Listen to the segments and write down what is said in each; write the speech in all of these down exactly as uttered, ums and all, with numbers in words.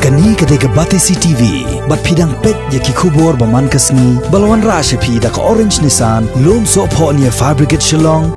Kane ka dei ka Batesi T V, bad phi dang peit ïa ki khubor ba man ka sngi, ba la wanrah sha phi da ka Orange Nissan, Lumsohphoh near Fire Brigade Shillong.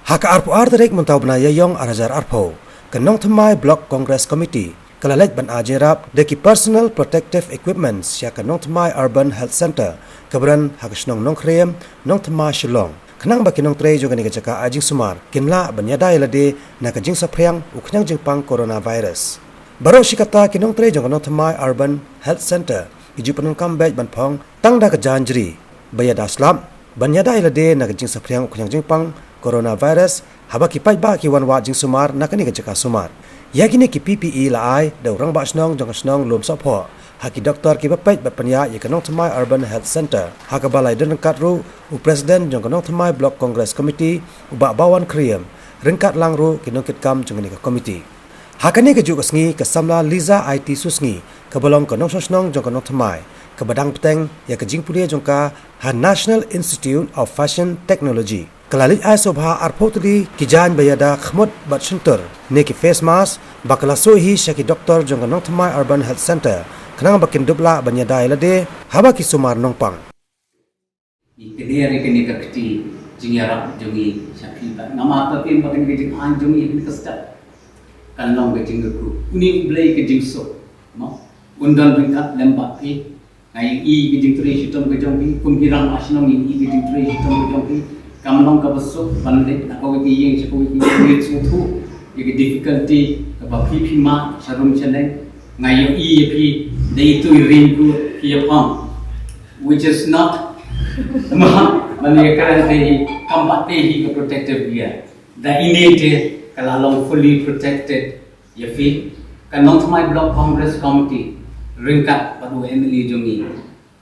Ha ka arphew ar tarik mynta u bnai Ïaïong ar hajar arphew, ka Nongthymmai Block Congress Committee ka la leit ban ai jingïarap da ki personal protective equipments sha ka Nongthymmai Urban Health Centre, kaba don ha ka shnong Nongkhriem, Nongthymmai, Shillong, khnang ba ki nongtrei jong kane ka jaka ai jingsumar kin lah ban ïada ïa lade na ka jingsaphriang u khñiang jingpang coronavirus. Baroh shi katta ki nongtrei jong ka Nongthymmai Urban Health Centre ki ju pyndonkam beit ban phong tang da ka janjri ba ïada slap ban ïada ïa lade na ka jingsaphriang u khñiang jingpang coronavirus, haba ki paidbah ki wan wad jingsumar na kane ka jaka sumar. Ïa kine ki P P E la ai da u rangbah shnong jong ka shnong Lumsohphoh ha ki doktor kiba peit bad pynïaid ïa ka Nongthymmai Urban Health Centre, ha kaba la ïadon ryngkat ruh u president jong ka Nongthymmai Block Congress Committee, u Bah Bawan Khriem, ryngkat lang ruh ki nongkitkam jong kane ka committee. Ha kane kajuh ka sngi, ka samla Liza Aiti Susngi, kaba long ka nongshong shnong jong ka Nongthymmai, kaba dang bteng ïa ka jingpule jong ka ha National Institute of Fashion Technology, ka la leit ai sngewbha arphew tylli ki jaiñ ba ïada khmut bad shyntur ne ki face mask, ba ka la suh hi sha ki doktor jong ka Nongthymmai Urban Health Centre, khnang ba kin dup lah ban ïada ïa lade haba ki sumar nongpang. Ngi kner ïa kane ka kti jingïarap jong ngi sha phi, bad namar ba phi, ba kane ka jingaiñ jong ngi ha kane ka step kan long ka jingkyrkhu. Une U Blei ka jingsuk, mo, un don ryngkat lem bad phi. Nga ïohi ka jingtrei shitom ka jong phi, kum ki rangbah shnong ngi ïohi ka jingtrei shitom ka jong phi. Kam long kaba suk ban leit na kawei ka ïing sha kawei ka ïing, sngewthuh ïa ka difficulty kaba phi, phi mad sharum shaneng. Nga ïohi ïa phi da itu i ring, ko phi ïa phong, which is not, ma, mane ka kren te hi, kam pat te hi ka protective gear. Da ine te ka la long fully protected ïa phi. Ka Nongthymmai Block Congress Committee ryngkat bad u M L A jong ngi,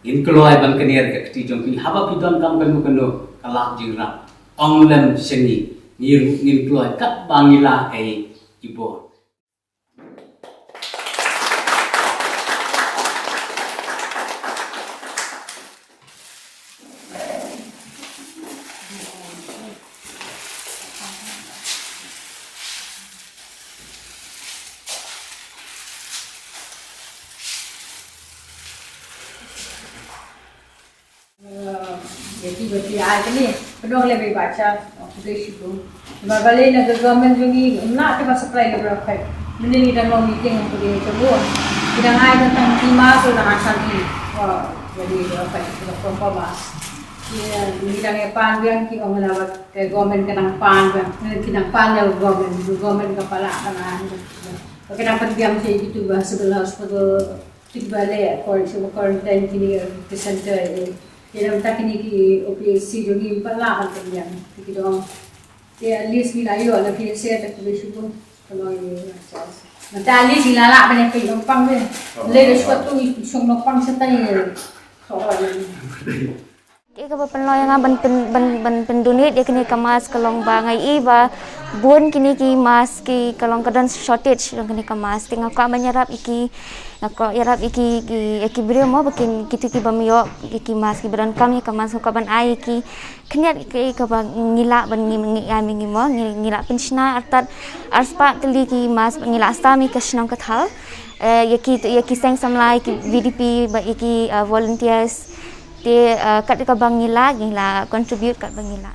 ngin kloi ban kner ïa ka kti jong phi. Haba phi don kam kano kano ka lad jingïarap, ong lem sha ngi, ngi ruh ngin kloi katba ngi lah ei i bor. Ïa ki ba ki ai kane, pynlong lem i Bah Charles, oh, khublei shibun. Namar balei na ka government jong ngi ym lah te ban supply na baroh peit. Mynne ngi dang long meeting ha ka Ri Jong U. Ki dang ai tang ki mask, ki dang ai tang ki, oh, ïa ki baroh peit, ki dang pynpaw mask. Ki, eh, ngi dang ïa pan biang, ki ong na ba ka government ka dang pan biang. Ki dang pan ïa ka government, ka government ka palat ka na. Ka dang pan biang sha kitu ba civil hospital. Ki ba leh, quar-, shuwa quarantine kine ki center, eh. Ki dang ta kine ki O P S C jong ngi pat lah ban pynbiang. Ki dong. Te at least ngi la ïoh na P S A ta, khublei shibun. Ka long ïa, mynta at least ngi la lah ban ïa peit nongpang te. Lei da shuwa tu ngi shong nongpang shatai, eh. Ka wan. Te kaba pynlong ïa nga ban pyn-, ban, ban pyndonate ïa kine ka mask ka long ba nga ïohi ba bun kine ki mask ki ka long ka don shortage jong kine ka mask. Te nga kwah ban ïarap ïa ki, nga kwah ïarap ïa ki, ki, ïa ki briew mo ba kin, kito ki bym ïoh ïa ki mask, kiba donkam ïa ka mask, nga kwah ban ai ïa ki. Khyndiat ïa kaba ngi lah ban ngi, ngi ai ma ngi mo, ngi, ngi lah pynshna artat arspah tylli ki mask, ngi lah sam ïa ka shnong ka thaw. Eh, ïa ki, ïa ki seng samla, ïa ki V D P, bad ïa ki, eh, volunteers. Te, eh, kat kaba ngi lah, ngi lah contribute kat ba ngi lah.